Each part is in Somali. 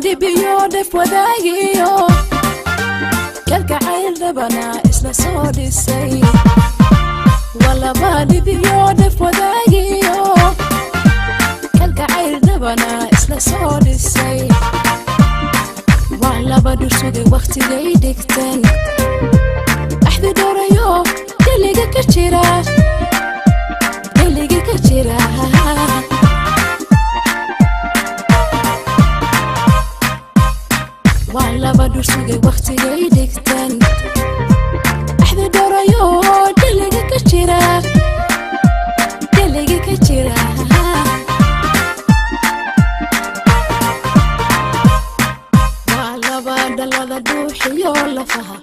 Dhibiyo dhef wadaagiyo kalgacayl dhabana isla soo dhisay. Waa laba dhibiyo dhef wadaagiyo kalgacayl dhabana isla soo dhisay. Waa laba dhursugay wakhtigay dhigteen, axdi dhowrayo dheliga ka jira, dheliga ka jira. Waa laba dhursugay wakhtigay dhigteen, axdi dhowrayo dheliga ka jira, dheliga ka jira. Waa laba dhalada dhuuxiyo lafaha,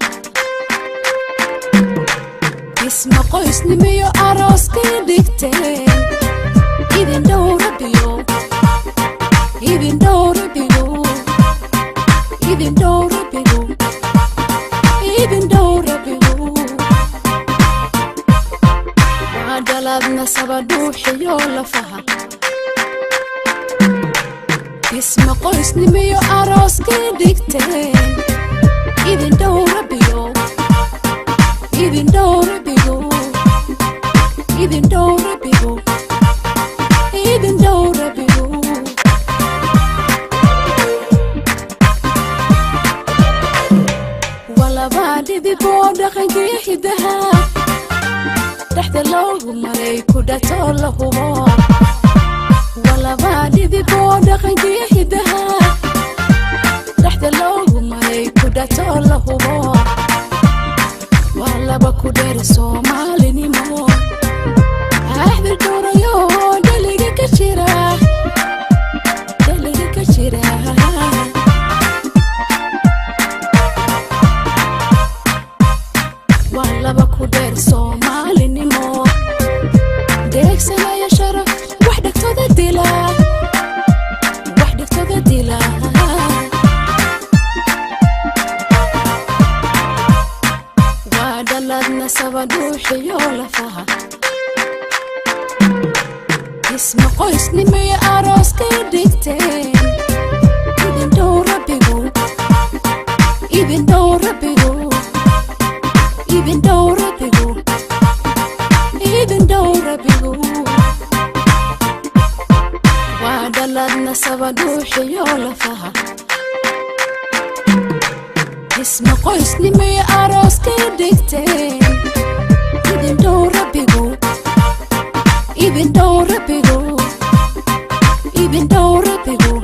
dhisma qoysnimiyo arooskay dhigteen. Idin dhow rabbiyo, idin dhow rabbigo, idin dhow rabbigo, idin dhow rabbigo. Waa dhalad nasaba dhuuxiyo lafaha, dhisma qoysnimiyo arooskay dhigteen. Idin dhow rabbiyo, idin dhow rabbigo, idin dhow rabbigo, idin dhow rabbigo. Waa laba dhidiboo dhaqankii hidaha dhexda loogu maray ku dhatoo la hubo. Waa laba dhidiboo dhaqankii hidaha dhexda loogu maray ku dhatoo la hubo. Waa laba ku dheer Soomaalinimo, axdi dhowrayo dheliga ka jira, dheliga ka jira. Waa laba ku dheer Soomaalinimo, deegsanaya sharaf, wax dhegtooda dila, wax dhegtooda dila. Waa dhalad nasaba dhuuxiyo lafaha, dhisma qoysnimiyo arooskay dhigteen. Idin dhow rabbigo, idin dhow rabbigo, idin dhow rabbigo, idin dhow rabbigo. Waa dhalad nasaba dhuuxiyo lafaha, dhisma qoysnimiyo arooskay dhigteen. Idin dhow rabbigo, idin dhow rabbigo, idin dhow rabbigo.